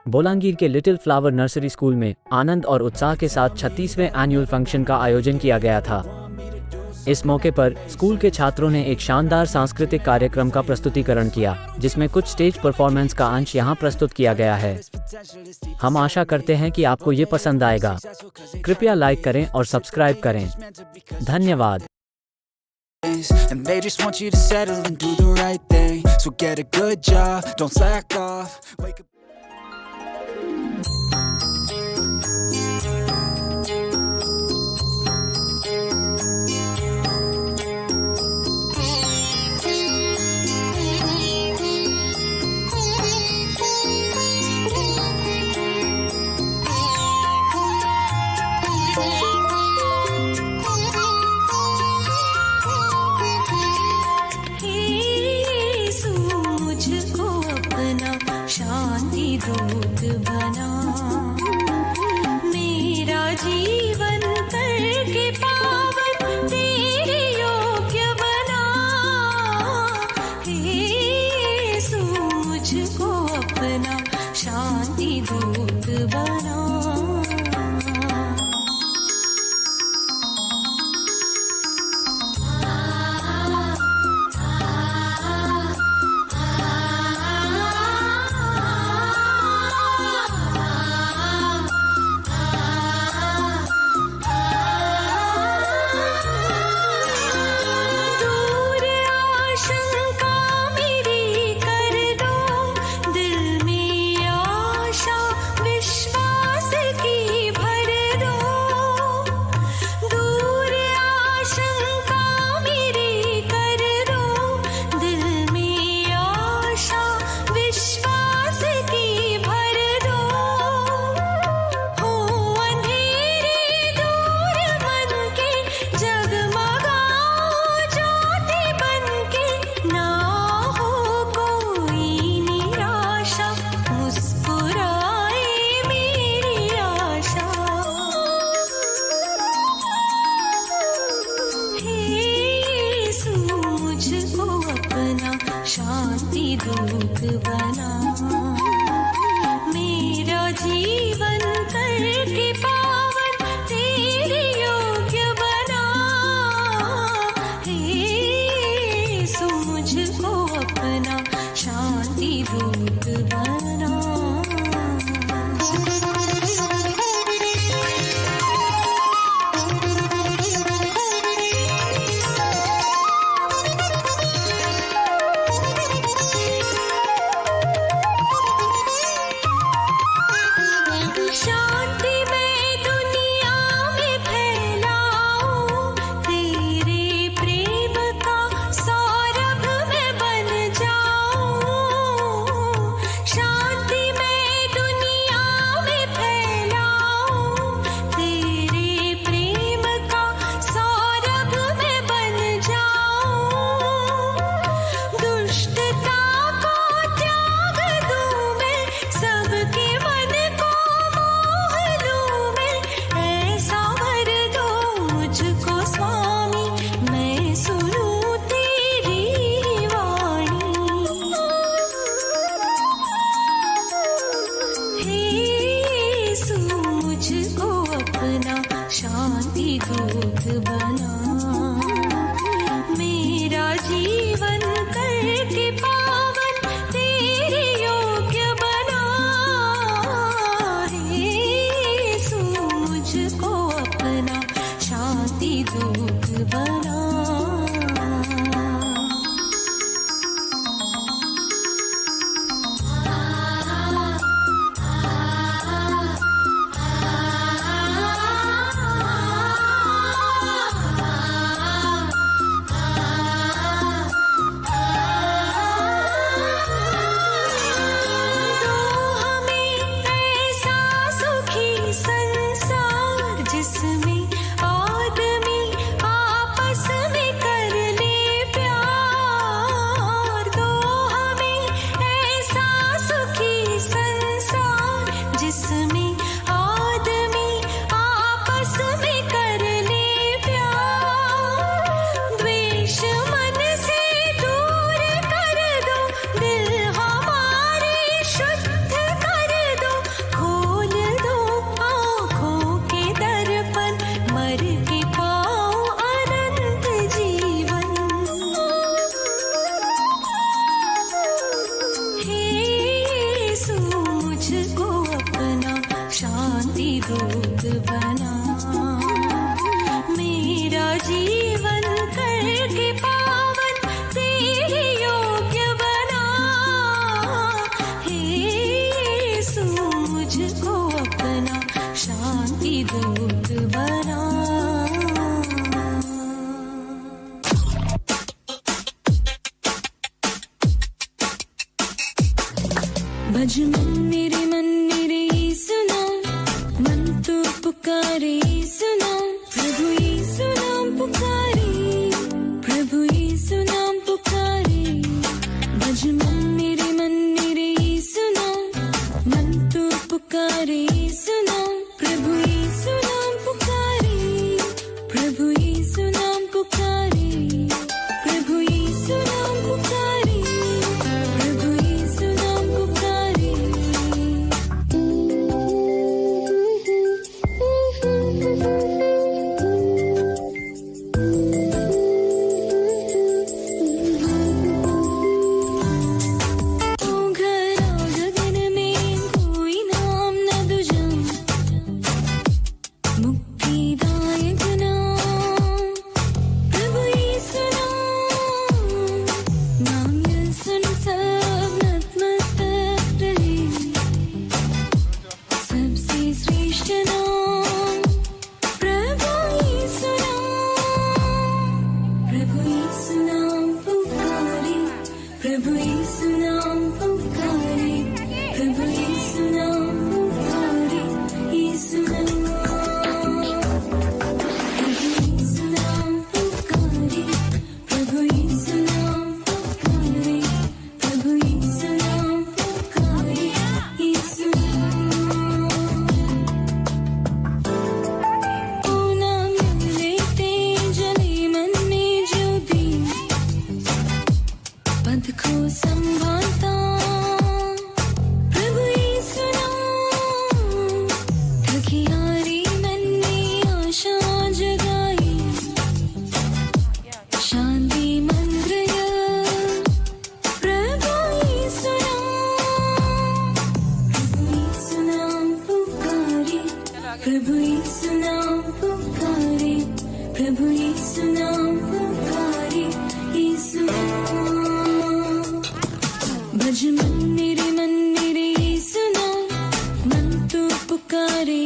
बोलांगीर के little flower nursery school में आनंद और उत्साह के साथ 36वें एनुअल फंक्शन का आयोजन किया गया था। इस मौके पर स्कूल के छात्रों ने एक शानदार सांस्कृतिक कार्यक्रम का प्रस्तुतिकरण किया, जिसमें कुछ स्टेज परफॉर्मेंस का अंश यहाँ प्रस्तुत किया गया है। हम आशा करते हैं कि आपको ये पसंद आएगा। कृपया लाइक करें और सब्सक्राइब करें। धन्यवाद। And they just want you to settle and do the right thing. So get a good job, don't slack off. Wake up. हे यीशु, मुझको अपना शांति दूत बना। मेरा जीवन करके पावन तेरे योग्य बना। हे यीशु, मुझको अपना शांति दूत बना। दूर आशंका मेरी कर दो, दिल में आशा विश्वास की भर दो। दूर आशंका मेरी कर दो, दिल में आशा विश्वास की भर दो। हो अंधेरे दूर मन के, जगमगाओ ज्योति बन के। ना हो कोई निराशा, मुस्कुराए मेरी आशा। हे यीशु, मुझको अपना शांति दूत बना। मेरा जीवन करके पावन तेरे योग्य बना। हे यीशु, मुझको अपना शांति दूत बना। शांति मैं दुनिया में फैलाऊं, तेरे प्रेम का सौरभ मैं बन जाऊं। शांति मैं दुनिया में फैलाऊं, तेरे प्रेम का सौरभ मैं बन जाऊं। दुष्टता को त्याग दूं मैं, सबके मन को मोह पुकारे यीशु नाम, प्रभु यीशु नाम पुकारे, प्रभु यीशु नाम पुकारे। भज मन मेरे, मन मेरे यीशु नाम, मन तू पुकारे यीशु नाम, प्रभु यीशु नाम पुकारे, प्रभु यीशु नाम पुकारे, प्रभु यीशु नाम पुकारे, प्रभु यीशु नाम पुकारे। घर गगन में कोई नाम न दुजा, मुक्तिदायक नाम प्रभु यीशु नाम। नाम यह सुन सब नतमस्तक रहे, सबसे श्रेष्ठ नाम प्रभु यीशु नाम। प्रभु यीशु नाम पुकारे, प्रभु यीशु नाम पुकारे, प्रभु यीशु नाम पुकारे, यीशु नाम। प्रभु यीशु नाम पुकारे, प्रभु यीशु नाम पुकारे, प्रभु यीशु नाम पुकारे, यीशु नाम। ओ नाम लेते जले मन में ज्योति, पद को संभालता प्रभु यीशु नाम। थकी हारी मन में आशा जगाई, शांति मंत्र यह प्रभु यीशु नाम। प्रभु यीशु नाम पुकारे, प्रभु यीशु नाम पुकारे, प्रभु यीशु नाम पुकारे, यीशु नाम। भज मन मेरे, मन मेरे यीशु नाम, मन तू पुकारे।